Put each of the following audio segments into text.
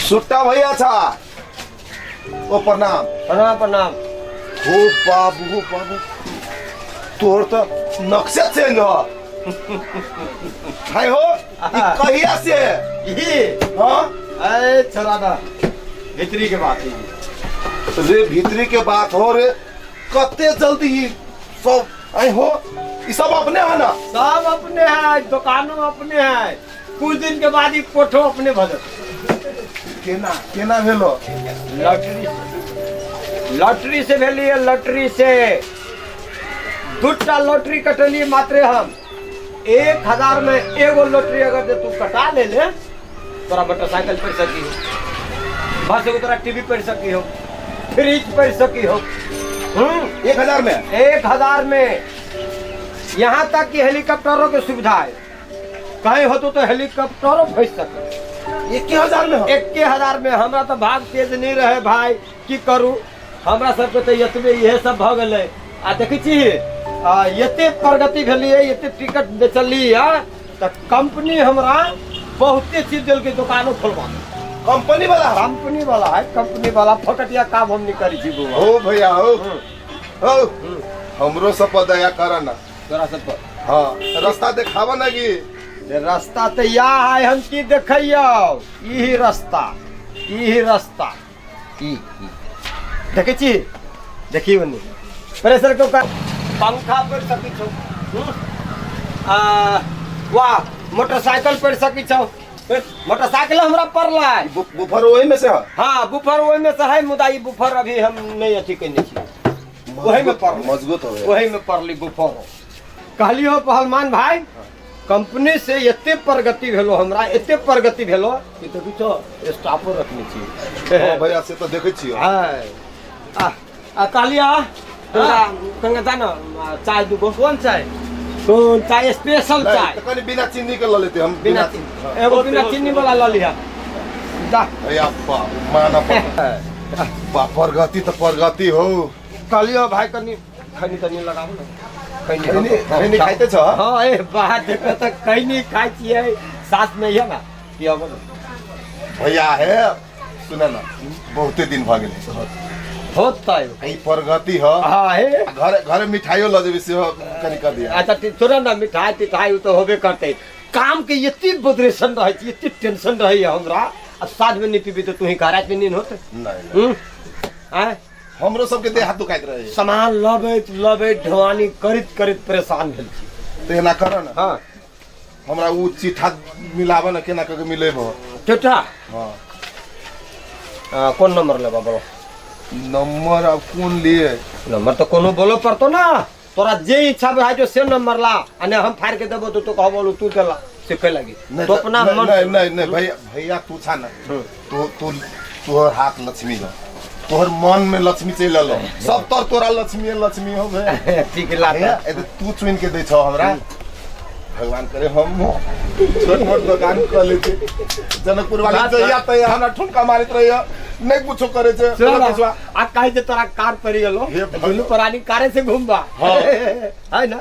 सुट्टा भैया छा ओ प्रणाम। प्रणाम प्रणाम। हो बाबू, हो बाबू, तोहर तो नक्शा चेंज हो हाय हो। ई कहिया से? ई हाँ। अरे छोरा ना, भीतरी के बात है। रे भीतरी के बात हो रे, कते जल्दी ई सब आई हो। ई सब अपने है ना? सब अपने है, दुकानों अपने है, कुछ दिन के बाद ई कोठो अपने भऽ जेतै। केना केना भेलो? लॉटरी, लॉटरी से भेलिए, लॉटरी से। दूटा लॉटरी कटलिए मात्रे हम। 1000 में एगो लॉटरी अगर जे तू कटा ले ले, तोरा मोटरसाइकिल पड़ सकी हो, बस एगो तोरा टीवी पड़ सकी हो, फ्रिज पड़ सकी हो। 1000 में? 1000 में। यहाँ तक कि हेलीकॉप्टरों के सुविधा है, कहीं हो तो हेलीकॉप्टरो भेज सके। 1000 में हो? 1000 में। हमरा तो भाग तेज नहीं रहे भाई, की करू, हमरा सबके तो एतबे इहे सब भऽ गेलै। आ देखै छी आ, एते प्रगति भेलियै, एते टिकट बेचलियै, तऽ कंपनी हमरा बहुते चीज देलकै, दोकानो खोलबा। कंपनी वाला? कंपनी वाला है, कंपनी वाला। फकटिया काम हम नहीं करी छी बउआ। हो भैया, हो हो, हमरो सब पर दया कर ना। तोरा सब पर? हाँ, रास्ता देखावा ना की। रास्ता तऽ इएह है, हम की देखैयौ, इही रास्ता, इही रास्ता, ई ई देखै छी, देखी ओन्नी प्रेशर कुकर, पंखा पड़ सकै छौ, हम्म? आ, वाह, मोटरसाइकिल पड़ सकै छौ। मोटरसाइकिल हमरा पड़लै। बुफर ओही में से है? हाँ, बुफर ओहि में से है, मुदा ई बुफर अभी हम नहीं अथी केने छी, ओही में पड़लै। मजबूत हो। ओही में पड़ली बुफर। कहलियो पहलवान भाई, कंपनी से एते प्रगति भेलो हमरा, एते प्रगति भेलो कि देखै छौ, स्टाफो रखने छी। हाँ भैया, से तो देखै छियो। हाँ, आ आ कहलियो तोरा कनिका जा न चाय दूगो। कोन चाय? कोन चाय? स्पेशल नहीं, चाय। तो कनी बिना चीनी के ल लेते हम। बिना चीनी, एगो बिना चीनी वाला ल लिहा जा। भैया बाप माना बा, प्रगति तो प्रगति हो। कहलियो भाई, कनी खैनी तनी लगाबू ने, खैनी। खैनी? खैनी खाइते छ? हाँ, ए बात देखो तऽ खैनी खाइ छियै साथ में, यऽ ना पियाबो ने। भैया हे, सुन ना, बहुते दिन भऽ गेलै। होतै। ई प्रगति ह। हाँ हे। घर घर मिठाइयो लऽ जेबै, सेहो कनी कऽ दिअ। अच्छा ठीक, सुन ना, मिठाई तिठाई उ तऽ होबे करतै। काम के एते बदरेशन रहै छै, एते टेंशन रहैए हमरा, आ साँझमे नहि पीबी तऽ तू ही कह, रातिमे नींद होतै? नहीं नहीं। आँय? हमरो सबके देह हाथ दुखाइत रहे। सामान लबैत लबैत, ढोआनी करैत करैत परेशान भेल छी। तऽ एना कर ना। हाँ। हमरा उ चिट्ठा मिलाबऽ ने, केना कऽ के मिलेबो? चिट्ठा? हाँ। कोन नंबर लेबा, बोलो। नंबर अब कोन लिए? नंबर तऽ कोनो बोलो पड़तो ना, तोरा जे इच्छा भए जो से नंबर ला, आ नहीं हम फाड़ के देबो तो तू कहबो तू देला से कै लागी। नहीं। तो अपना नहीं, मन नहीं नहीं नहीं, भैया भैया, तू छा ना, तू तू तोहर हाथ लक्ष्मी हो, तोहर मन में लक्ष्मी चलि एलो, सब तर तोरा लक्ष्मी लक्ष्मी हो भैया। ठीक लाता। भैया, ए तू चुन के दै छौ हमरा, भगवान करे हम छोट मोट दुकान कर लेते। जनकपुर वाली जइया तइया हमरा ठुमका मारैत रहैया, नहीं कुछो करे छै। सुन ना, पैसवा। आ कहे जे तोरा कार पड़ी गेलो। हे भगवान। दुनू प्राणी कारे से घूमबा। हाँ। है ना?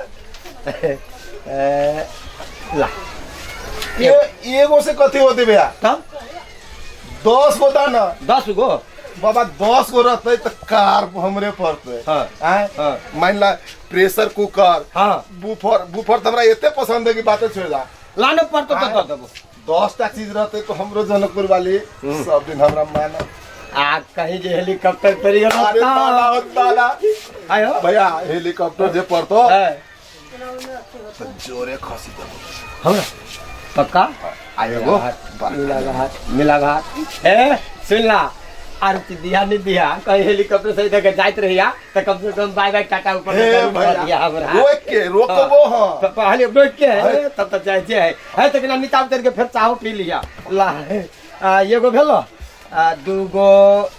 ए, ला। ये एगो से कथी होते भैया? तब? 10 गो दाना। 10 गो? बाबा, 10 गो रहते तो कार हमरे पड़ते। हाँ। आँय? हाँ। मान ला प्रेशर कुकर, हाँ। बुफर, बुफर तो हमरा एते पसंद है कि बातें छोड़ दा। लाने पड़तो तो दऽ देबो। 10टा चीज रहते तो हमरो जनकपुर वाली सब दिन हमरा माना। आ कहीं जे हेलीकॉप्टर पड़ी गेलो। अरे ताला हो ताला। आयो। भैया, हेलीकॉप्टर जे पड़तो हाँ। तो जोरे खसी देबो। हमरा पक्का। आयो गो। मिला घाट, मिला घाट। ए सुन ला, आर दिया नहीं दिया, कहीं हेलीकॉप्टर से इधर के जाइत रहिया तो कम से कम बाय बाय टाटा ऊपर हे से जरूर कर भैया, दिया हमरा। रोक के रोकबो। हाँ। तो पहले रोक के है, तब तो जाए जे है है तो बिना नीचा उतर के फिर चाहो पी लिया। ला आ, एगो भेलो, आ, दूगो,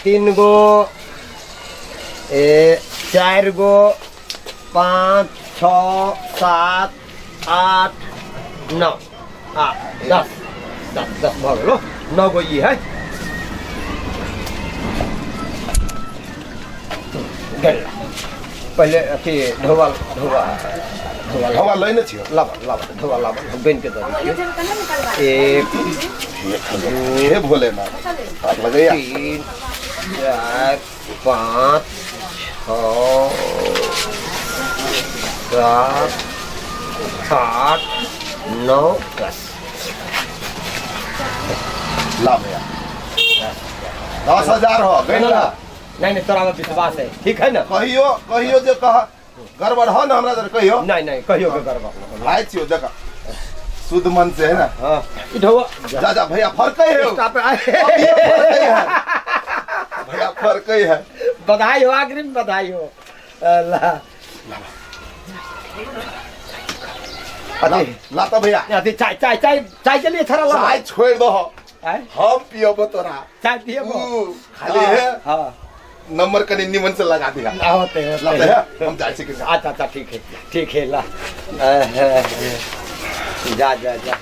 तीन गो, ए चारि गो, पाँच, छओ, सात, आठ, नौ, आ 10, 10, 10 भऽ गेलो। नौ गो ई है गेल। पहिले अथी ढोबा ढोबा। ढोआ लैने छियो। लाबा लाबा ढोआ लाबा, हम गनि के दऽ दै छियौ। एक, हे भोलेनाथ, पार लगैया। 3, 4, 5, 6, 7, 8, 9, 10। ला भैया, 10,000 हो गई ना? नहीं नहीं, तोरा में विश्वास है, ठीक है ना? कहियो कहियो जे कह गड़बड़ हो ना हमरा जर कहियो। नहीं नहीं, कहियो के गड़बड़ ना। भाई छियो, देखा शुद्ध मन से है ना। हाँ, ई ढोआ। जा जा भैया, फर्क है। स्टॉप है। अभी फर्क है भैया, फर्क है। बधाई हो, अग्रिम बधाई हो। अल्लाह। ला, ला तो भैया। अथी चाय चाय चाय चाय के लिए थोड़ा ला। चाय छोड़ दो, आय? हम पियबो तोरा। चाय पियबो? ऊ, खाली है। हाँ। नंबर कनी निमन से लगा दिया। ना होते, होते। ला भैया, हम जाय छी के। अच्छा अच्छा, ठीक है ठीक है, ला। जा जा जा।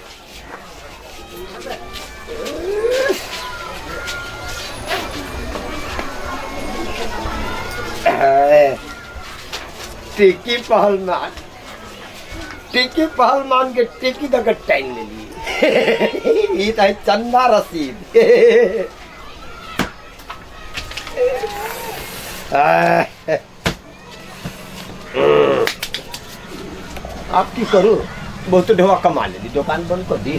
टिकी पहलवान, टिकी पहलवान के टिकी दऽ के टाइम लेलियै। ई तऽ है चंदा रसीद। आब की करू, बहुत ढोआ कमा लेली, दोकान बंद कऽ दी।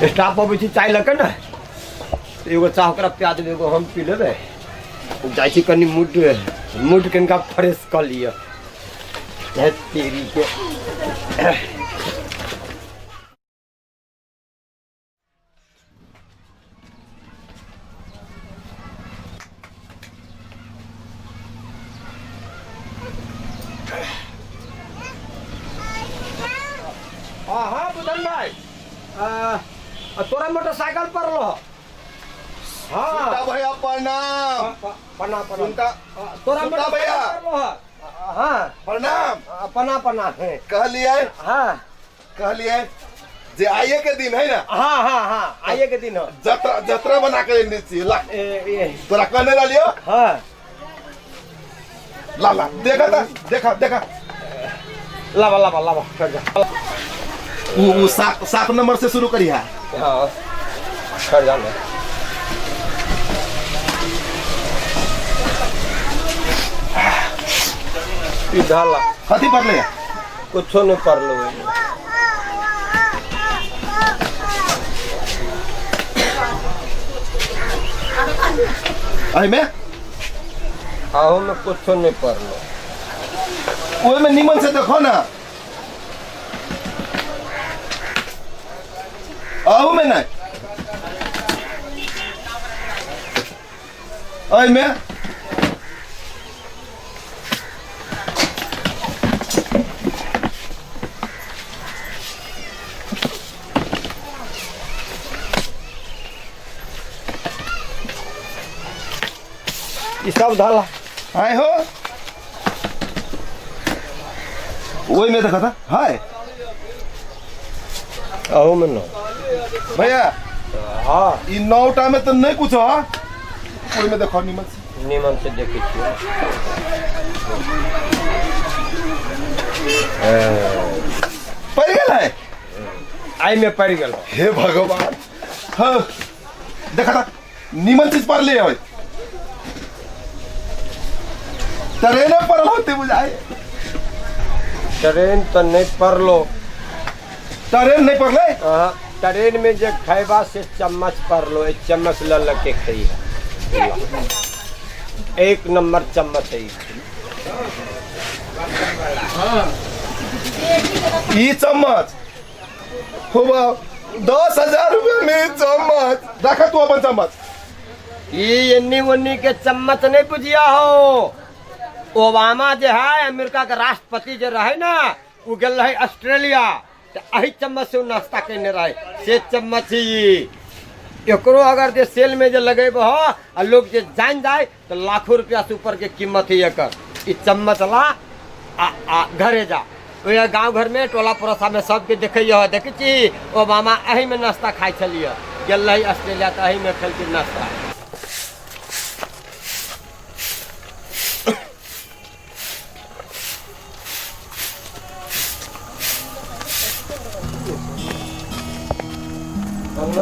स्टाफ अबै छै चाय लऽ के ने, तऽ एगो चाह ओकरा पिया देबै, एगो हम पी लेबै। जाइ छी कनि मूड मूड कनिका फ्रेश कऽ लिअ। हे तेरी के। हाँ हाँ बुधन भाई, तोरा मोटरसाइकिल पर लो। हाँ। सुनता भैया, प्रणाम। प्रणाम प्रणाम। सुनता, तोरा सुनता मोटरसाइकिल भैया। पर लो। हाँ। प्रणाम। प्रणाम प्रणाम। कहलिए। हाँ। कहलिए जे आइए के दिन है ना। हाँ हाँ हाँ, आइए के दिन हो। जतरा जतरा बना के लेने छी ला। ए, ए। तोरा कहने रहलियो। हाँ। ला ला, देखा था, देखा देखा। लावा लावा लावा, कर जा। उ उ 7 नंबर से शुरू करिहा। हाँ, कर जा ले। ई धाला। कथी पढ़ले? कुछो नहीं पढ़लो। एहिमे? अहू में कुछो नहीं पढ़लो। ओहिमे निमन से देखो ना। अहू में नहीं। एहिमे? ई सब धाला। आय हो, ओहिमे देखा था। हाय, अहू में न। भैया। हाँ। ई 9टा में तो नहीं कुछ हो। ओहिमे देखो निमन से। निमन से देखै छियै। पड़ गेल है? आई में पड़ गेल। हे भगवान। हाँ, देखा था निमन चीज पढ़ लिए होय। ट्रेने पड़ल होते बुझाए। ट्रेन तो नहीं पड़लो। ट्रेन नहीं पड़ले? हाँ, ट्रेन में जे खैबा से चम्मच पड़लो, एक चम्मच ल ल के खइहा। एक नंबर चम्मच है। ई चम्मच खूब 10,000 रुपया में चम्मच। रखा तू अपन चम्मच। ई एन्नी ओन्नी के चम्मच नहीं बुझिया हो। ओबामा जे है अमेरिका के राष्ट्रपति जे रहे ना, उ गेल रहे ऑस्ट्रेलिया, तो एही चम्मच से उ नाश्ता केने रहे, से चम्मच ही। एकरो अगर जे सेल में जे लगेबो हो आ लोग जे जान जाए तो लाखों रुपया से ऊपर के कीमत है एकर। ई चम्मच ला आ, आ घरे जा। ओए गांव घर में टोला पड़ोसा में सबके देखैया, देखै छी ओबामा एही में नाश्ता खाइ छलियै, गेल रही ऑस्ट्रेलिया तऽ एही में खेलकै नाश्ता।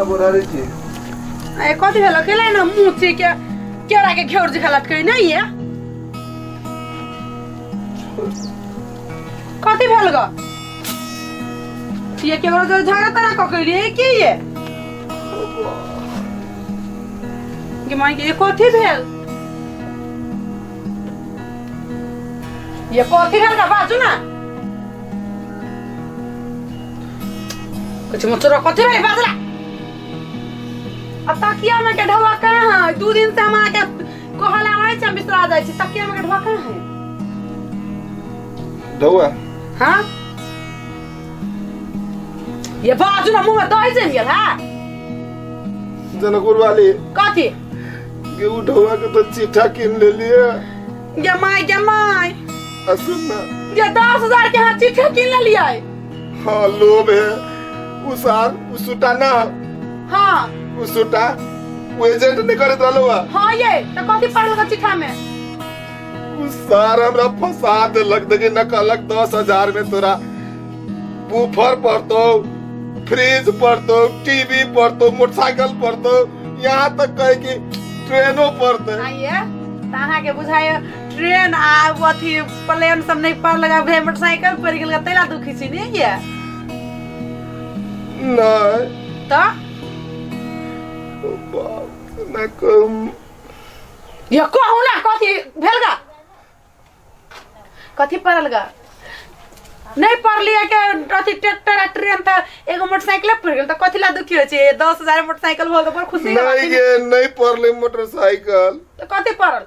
बोरा छी। ए कथी भेल केला ना मुँह छी के केरा के घेर जखा लटकै नहीं ये कथी भेल ग ये केकरो जोर झगड़ा तगड़ा कऽ के लिए की ये गे माई के ये कथी भेल ये कथी भेल ग बाजू ना कुछ मोचरो कथी भेल बाजला आ तकिया में के ढवा कहाँ है 2 दिन से हम अहाँके कहला रहै छै हम बिसरा जाइ छी तकिया में के ढवा कहाँ है ढौआ हाँ ये बाजू ना मुंह में दही जमि गेल है जनकपुर वाली कथी गे उ ढौआ के तो चिट्ठा कीन लेलिए। गे माय गे माय। आ सुन ना। ये 10,000 के यहाँ चिट्ठा कीन लेलियै। हाँ लोभ है उ साल उ सुटा ना। हाँ। उ सुटा उ एजेंट नहीं करत रहलो बा। हाँ ये तो कथी पढ़ल का चिट्ठा में? उ सार हमरा फंसा देलक। देखी न कहलक 10,000 में तोरा बूफर पड़तो, फ्रिज पड़तो, टीवी पड़तो, मोटरसाइकिल पड़तो, यहाँ तक कहे कि ट्रेनो पड़ते। आइए तऽ अहाँके बुझाय ट्रेन आ अथी प्लेन सब नहीं पड़ लगा बुझाय मोटरसाइकिल पड़ गेल तैला दुखी छी नहीं ये? नहीं। तऽ बाप ना कहूँ। ये कहू ना कथी भेल गा कथी पड़ल गा नहीं पढ़लिए के अथी ट्रैक्टर आ ट्रेन तऽ एगो मोटरसाइकिल पड़ गेल तऽ कथी ला दुखी होइ छै? 10,000 मोटरसाइकिल भऽ गेल बड़ खुशी के बात। नहीं गे, नहीं पड़ले मोटरसाइकिल। तऽ कथी पड़ल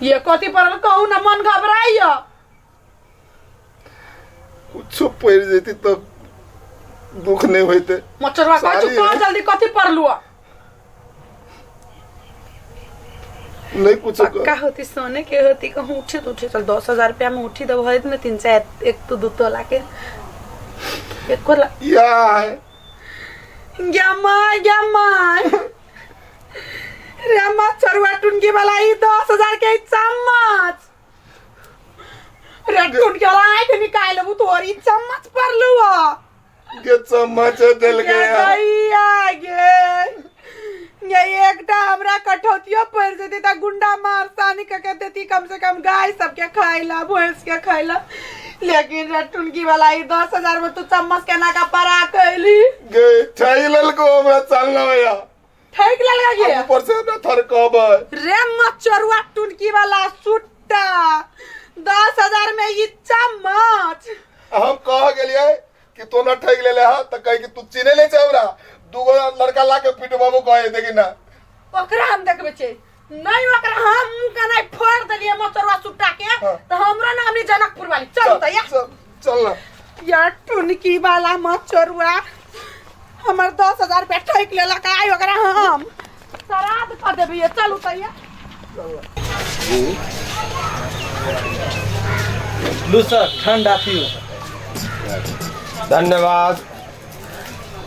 ये कथी पड़ल कहू ना मन घबराइय। कुछो पड़ जेती तो दुख नहीं होते। मचरवा कहै सारी छु कह है। जल्दी कथी पड़लू? नहीं कुछ। पक्का होती सोने के होती कहूँ उठे तो उठे चल 10,000 रुपया में उठी दब होत ने तीन चार एक तो दू तोला के एको ला। या है। गमा गमा रे मच्छरवा टुनकी वाला ई 10,000 के ई चम्मच रे टुनकी वाला आँख निकाल लेबू तोर ई चम्मच पड़लू के चम्मच दिल गे गया। दैया गे ये एकटा हमरा कठौतियो पड़ि जेती तऽ गुंडा मार सानी कऽ के देती कम से कम गाय सबके खाय ला भैंस के खाय ला लेकिन रे टुनकी वाला ई 10,000 में तू चम्मच केना का परा कैली? गे ठही ललको हमरा चलना भैया। ठैक ललका गे। ऊपर से हमरा थरकब। रे मचरुआ टुनकी वाला सुट्टा 10,000 में ई चम्मच। हम कह गेलिए कि तू ना ठग लेले हा त कहे कि तू चिने ले छे हमरा दूगो लड़का ला के पिटबाबो कहे देखी ना। ओकरा हम देखबै छै नहीं ओकरा हम मुंह के नहीं फोड़ देलिए मचरुआ सुट्टा के। हाँ। तऽ हमरो नाम नहीं जनकपुर वाली। चलू तऽ या। चल चल ना। यार टुनकी वाला मचरुआ हमर 10,000 रुपया ठकि लेलक आइ ओकरा हम श्राद्ध कऽ देबियै। चलू तऽ या। लू सर, ठंडा पीऊ। धन्यवाद।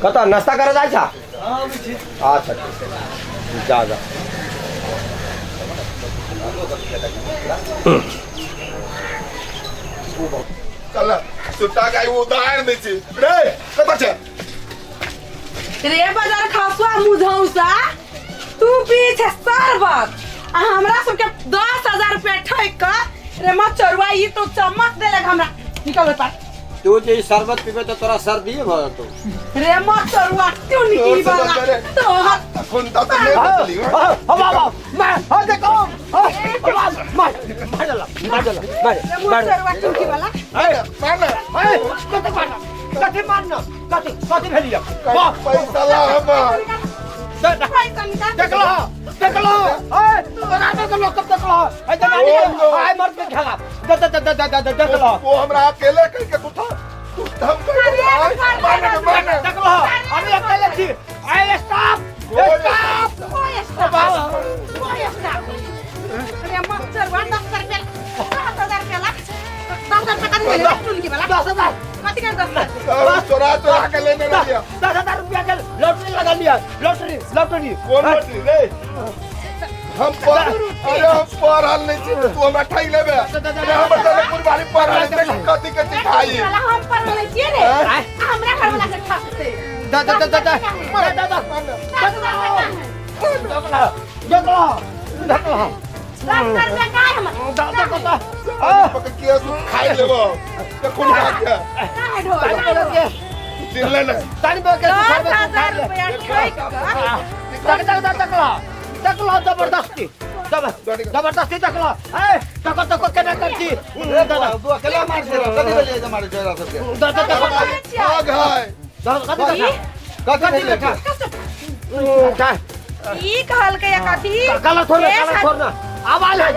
कतऽ नाश्ता करऽ जाइ छा? हाँ, अबै छी। अच्छा ठीक, जा जा। चल सुट्टा के उदाहरण दै छी रे कतऽ छै? रे बाजार खसुआ मुझौसा तू पीछे शरबत आ हमरा सबके 10,000 रुपया ठकि कऽ रे मचरुआ ई तो चम्मच देलक हमरा निकल ओहि पार। तू जे ई शरबत पीबे तऽ तोरा सर्दिए भऽ जेतौ। रे मचरुआ टुनकी जोर से वाला बंद करे। तोहर अखन तक नहि बचली। रे मचरुआ टुनकी वाला। पैसा ला हमर। पैसा निकाल। वो हमरा अकेले कह के तू था तू हम कह के आय, मारने के मारने। कोई स्टाफ कोई स्टाफ रे मचरुआ 10,000 रुपया 10,000 रुपया लाख 10,000 रुपया कथी भेलै टुनकी वाला? 10,000। कथी के 10,000? चोरा चोरा के लेने रहिया। 10,000 रुपया के लॉटरी लगा लिया, लॉटरी लॉटरी। कौन लॉटरी रे? हम पर अरे हम पढ़ल नहीं छी तू हमरा ठग लेबे। अरे हमर जनकपुर वाली पढ़ल नहीं छी, कथी कथी खाई। वाला हम पढ़ल नहीं छियै रे। आय। हमरा घर वाला के ठकते। द द द द द द द 10,000 रुपया द है। 10,000 रुपया का है हमर? द द द पकड़ के तू खाई लेबो कखन खा के का है ढोल? का है? चिल्ले नहीं। तानी बके 10,000 रुपया ठकि कऽ तक तक तक तक तक जबरदस्ती जबरदस्ती तक ए तक तक केना करছি। तू अकेला मार छे, कथी भेलै जे मारै छौ एकरा सबके? द द तक ठग है। कथी कथी कथी भेलै? बेटा ई कहलकै या कथी? काला छोड़ एक काला छोड़ ना आवाज है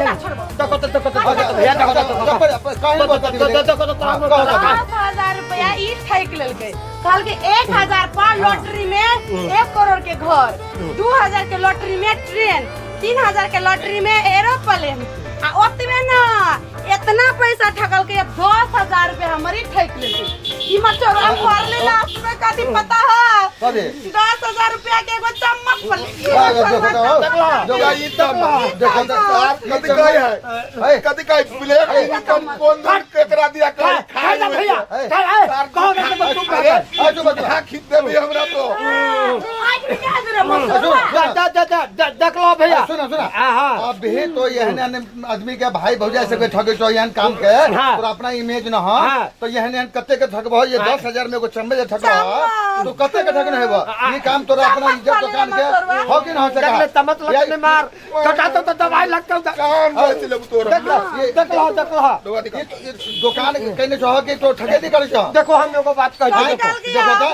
तक तक तक तक या तक तक काहे कथी भेलै? तक तक 10,000 रुपया ई ठकि लेलकै। कहलकै 1,000 पर लॉटरी में 1 करोड़ के घर, 2,000 के लॉटरी में ट्रेन, 3,000 के लॉटरी में एरोप्लेन। आ ओतबे ना इतना पैसा ठकलकै, 10,000 रुपया हमर ई ठकि लेलकै। ई मचोरा फरले लास्ट में कथी पता है? कथी? 10,000 रुपया के एगो चम्मच पड़ले। देखो, या ई तब देखो, यार कथी कहै है, कथी कहै ब्लैक इनकम कोन धन केकरा दिया कहै खाई जा भैया खाई ए कहो ना तो तुम अरे आजू बाजू। खा खींच देबी हमरा तो। द द द देख लो भैया। सुना सुना। हां हां। अभी तो एहन एहन आदमी के भाई भौजाई सबके ठगे छौ एहन काम के हाँ। तोरा अपना इमेज न हो हाँ। तो एहन एहन कते के ठगबह? ये 10,000 में एगो चम्मच जे ठगबह तो कते के ठगने हेबह? ई काम तोरा अपना इज्जत दुकान के हो कि न हो देख सका? ले चम्मच लगने मार कटा तो तो दवाई लगता कान बेच लेबू तोरा। देख लो देख लो देख लो। दवा निकाल। ये तो- ये दुकान कहने छौ कि तो ठगेती करै छौ? देखो हम एगो बात कहै छी। निकाल के देखो आओ। तऽ।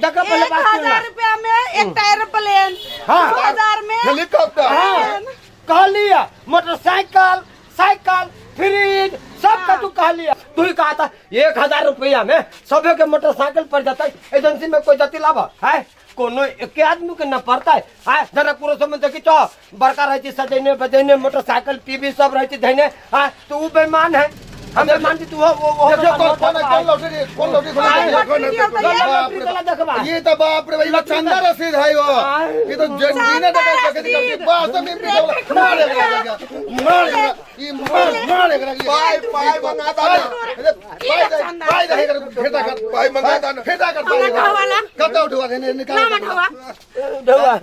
देखो पहले एक बात सुन हजार रुपया में एकटा एरोप्लेन, हाँ। 2,000 में हेलीकॉप्टर। हाँ, कहलिया मोटरसाइकिल साइकिल फ्रिज सब का तू कहलिया। तू ही कहा था 1,000 रुपया में सभे के मोटरसाइकिल पर जाता है। एजेंसी में कोई जाती लाभ है? कोनो एक आदमी के न पड़ता है। है जनकपुर सब में देखी तो बड़का रहे सजैने बजैने मोटरसाइकिल टीवी सब रहे धैने। हाँ तो वो बेईमान है, हम बेईमान छी, तू वो देखियो कौन कौन कौन लॉटरी, कौन लॉटरी खोले आय, देखियो। लॉटरी दियौ तऽ ये बाप रे वाला देखबा। ये तो बाप रे भाई, ये चंदा रसीद है वो। ये तो जीने डकैत डकैती करती। बस तो मेरे पीछे मार एकरा के, मार एकरा, ई मार मार एकरा के। पाई पाई मंगा दा ना। अरे पाई दे, पाई दे एकरा, फेटा कर। पाई मंगा दा ना। फेटा कर। हमरा ढोवाला। कब उठवा दे निकाल। ना मठवा। ढोवा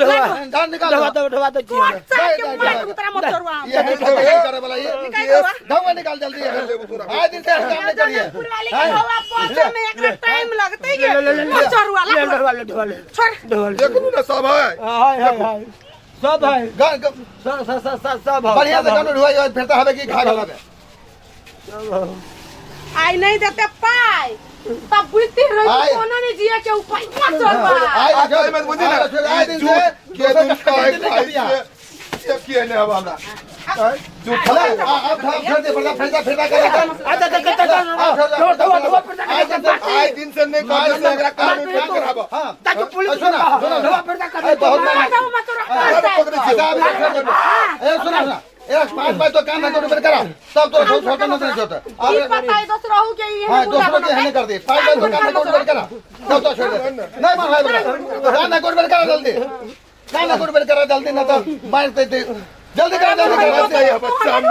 ढोवा धान निकाल। ढोवा दो ढोवा दो जी। कोट साहब के दे, मार दे, उतरा मोटरवा। ये है डकैती करे वाला ये। निकाल ढोवा। धुआं निकाल जल्दी है। आए दिन से काम नहीं करिए। जनकपुर वाली के ढोवा पहुंचे में एकरा टाइम लगतै के मोटरवा ले ला। ढोवा ले ढोवा ले छोड़। ढोवा ले। देखू ना सब है। हाय हाय हाय सब है। गान सब सब सब सब सब है। बढ़िया से गान ढुआई फिर तो हवे की खा गला बे। आई नहीं देते पाई तब बुझते रही आय। कोनो नहीं जिए के उपाय मोटरवा। आए आ जाए मत बुझी ना। आए दिन से के दिन दोसर के खाए ठगेती नहीं खाए करिया। से किए ने अब हमरा झूठ अरे, आ अब फिर दे फिर फिर फिर कर। अच्छा अच्छा अच्छा ढोवा ढोवा ढोवा फिर आए दिन से नहीं कर से एकरा कानून ठीक कराबो। हां ताकि पुलिस सुना सुना ढोवा फिर कर। अरे बहुत ना जाओ मोटरवा। अरे पकड़े छी। अच्छा, अभी छोड़ दे। ए सुना सुना, एक पाँच पाँच तो काम है तो रुपये करा तब तो छोड़ छोड़ नहीं छोड़ता। की पता है दोसरो के ये हाँ दूसरों के हने कर दे। पाँच पाँच तो काम है तो रुपये करा तब तो छोड़ दे। नहीं मार भाई बता ना कोई रुपये करा जल्दी, ना कोई रुपये करा जल्दी, ना तो मार दे दे जल्दी करा जल्दी करा। ऐसे ही बच्चा में।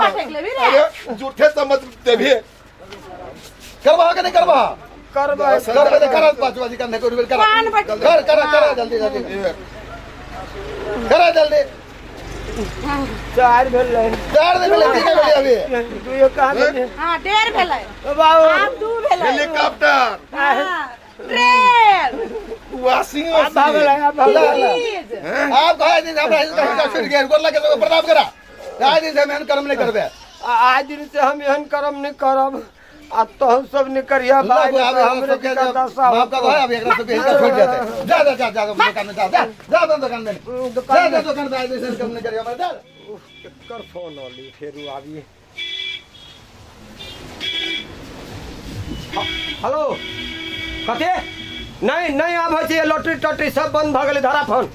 अरे झूठे समझ देभी। करवा के नहीं करवा करबा कर दे करा पाँच बाजी करने को रुपये करा पान बट कर करा करा जल्दी जल्दी करा जल्दी। चार भेलै। चार दे मिले ठीक है मिले अभी दुइयो कहाँ भेलै? हां डेढ़ भेलै। बाबू आब दू भेलै। हेलीकॉप्टर हाँ, ट्रेन वॉशिंग आब भऽ गेलै, आब भऽ गेलै। फ्रिज। आप कहा दिन हमरा हिनका छूट गेल गोर लगे तो प्रणाम करा। आइ दिन से हम एहन कर्म नहीं करबे। आज दिन से हम एहन कर्म नहीं करब आ तोहू सब नहीं करिया भाई, ला, नहीं तो हमरे सबके के दशा माफ कर दो, अब एकरा सबके हिनका छूट जाते। जा जा जा जा दुकान में जा जा जा दुकान में जा जा दुकान में। आइ दिन से कर्म नहीं करिया हमरा जा। केकर फोन अली फेरू आबी। हेलो कथी? नहीं नहीं आबै छै, लॉटरी टॉटरी सब बंद भऽ गेलै। धरा फोन।